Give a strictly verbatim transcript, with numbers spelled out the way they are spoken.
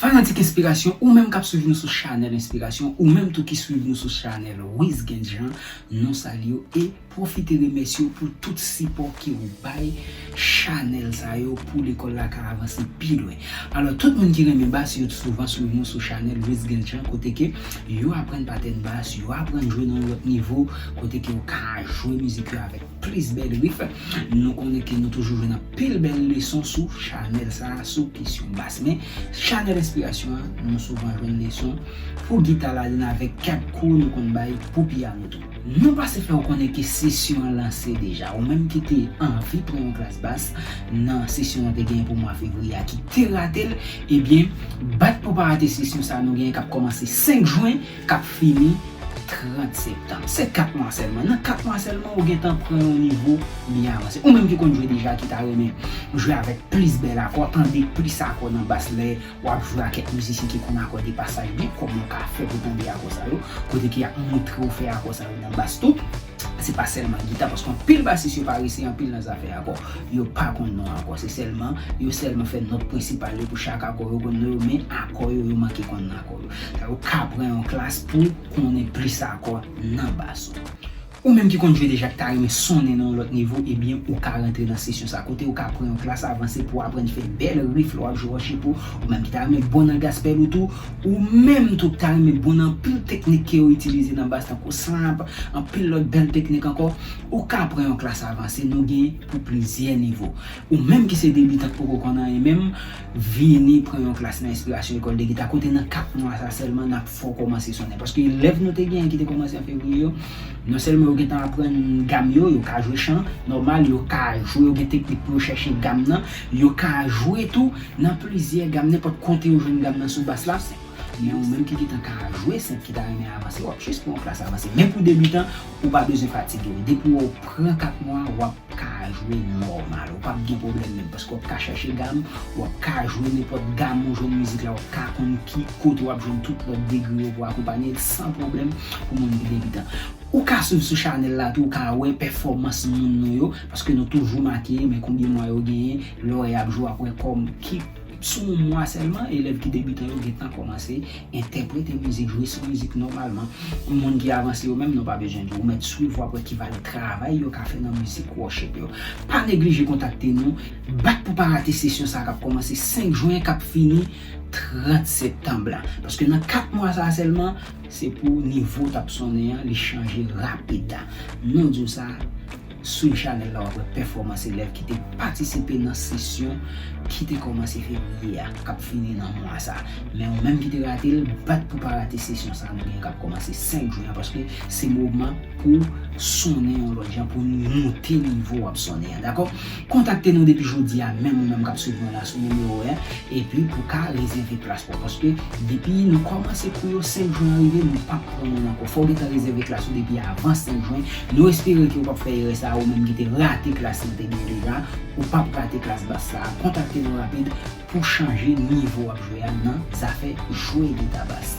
Fanatik Enspirasyon, ou menm k ap swiv nou sou chanèl Enspirasyon, ou menm tou ki swiv nou sou chanèl Wiz Gen Jan, nou salye w e pwofite remèsye w pou tout sipò ke w bay chanèl sa yo pou lekòl la ka avanse pi lwen. Alò, tout moun ki renmen bas, yo souvan swiv nou sou chanèl Wiz Gen Jan, kote ke yo aprann patèn bas, yo aprann jwe nan yon lòt nivo, kote ke yo ka jwe mizik yo avèk plis bèl riff. Nou konnen ke nou toujou jwenn anpil bèl leson sou chanèl sa a, sou kesyon bas. Men, chanèl Enspirasyon an, nou souvan jwenn leson pou gita ladann avèk kèk kou nou konn bay pou pyano tou. Nou pase fè w konnen ke sesyon an lanse deja. Ou menm ki te anvi pran yon klas bas nan sesyon an te genyen pou mwa fevriye a ki te rate l, ebyen, bat pou pa rate sesyon sa a nou genyen k ap kòmanse senk jen, k ap fini trant septanm. Se kat mwa sèlman. Nan kat mwa sèlman, ou gentan pran yon nivo byen avanse. Ou menm ki konn jwe deja, ki ta renmen jwe avèk plis bèl akò, tande plis akò nan bas lè w ap jwe ak kèk mizisyen ki konn akò de pasaj byen, kòman w ka fè pou tande akò sa yo, kote ke y ap montre w fè akò sa yo nan bas tou. Se pa sèlman gita, paske anpil basis yo pa resi anpil nan zafè akò. Yo pa konn non akò. Se sèlman, yo sèlman fè nòt prensipal yo pou chak akò, yo konn non yo, men akò yo, yo manke konn non akò yo. Sa yo ka pran yon klas pou konnen plis akò nan bas ou. Ou menm ki konn jwe deja, ki ta renmen sonnen nan yon lòt nivo, ebyen, ou ka rantre nan sesyon sa, kote ou ka pran yon klas avanse pou aprann fè bèl riff lè w ap jwe worship ou. Ou menm ki ta renmen bon nan gospel ou tou, ou menm tou ki ta renmen bon nan anpil teknik ke yo itilize nan bas, tankou slap, anpil lòt bèl teknik ankò, ou ka pran yon klas avanse, nou gen pou plizyè nivo. Ou menm ki se debitan, k poko konn anyen menm, vini pran yon klas nan Enspirasyon Lekòl de Gita, kote nan kat mwa sa sèlman n ap fè w kòmanse sonnen. Paske elèv nou te genyen ki te kòmanse an fevriye yo, non sèlman yo gentan aprann gam yo, yo ka jwe chan nòmal, yo ka jwe, yo gen teknik pou yo chèche gam nan, yo ka jwe tou nan plizyè gam, nenpòt kote yo jwenn gam nan sou bas la. Men ou menm ki gentan ka jwe senp, ki ta renmen avanse, w ap jis pran yon klas avanse. Men pou debitan, ou pa bezwen fatige w. Depi w pran kat mwa, w ap ka jwe nòmal. Ou p ap gen pwoblèm menm, paske w ap ka chèche gam, w ap ka jwe nenpòt gam ou jwenn mizik la, w ap ka konn ki kote w ap jwenn tout lòt degre yo pou akonpanye l san pwoblèm pou moun ki debitan. Ou ka swiv sou chanèl la tou, ou ka wè pèfòmans moun nou yo, paske nou toujou make men konbyen mwa yo genyen, lè w y ap jwe, w ap wè kòm ki sou yon mwa sèlman, elèv ki debitan yo gentan kòmanse entèprete mizik, jwe sou mizik nòmalman. Moun ki avanse yo menm, nou pa bezwen di w, ou mèt swiv, w ap wè ki valè travay yo ka fè nan mizik worship yo. Pa neglije kontakte nou, bat pou pa rate sesyon sa k ap kòmanse senk jen, k ap fini trant septanm la. Paske nan kat mwa sa sèlman, se pou nivo w t ap sonnen an, li chanje rapid la. Nou di w sa, swiv chanèl la, w ap wè pèfòmans elèv ki te patisipe nan sesyon ki te kòmanse fevriye a, k ap fini nan mwa sa. Men ou menm ki te rate l, bat pou pa rate sesyon sa nou genyen k ap kòmanse senk jen an, paske se moman pou sonnen yon lòt jan, pou moute nivo w ap sonnen an, dakò? Kontakte nou depi jodi a menm, ou menm k ap swiv mwen la sou nimewo a, epi pou ka rezève plas pa w. Paske depi nou kòmanse kou yo, senk jen an rive, nou p ap pran moun ankò. Fò w gentan rezève klas ou depi avan senk jen. Nou espere ke w p ap fè erè sa a, ou menm ki te rate klas nan te gen deja, ou p ap rate klas bas sa a. Kontakte nou rapid pou chanje nivo w ap jwe a nan zafè jwe gita bas.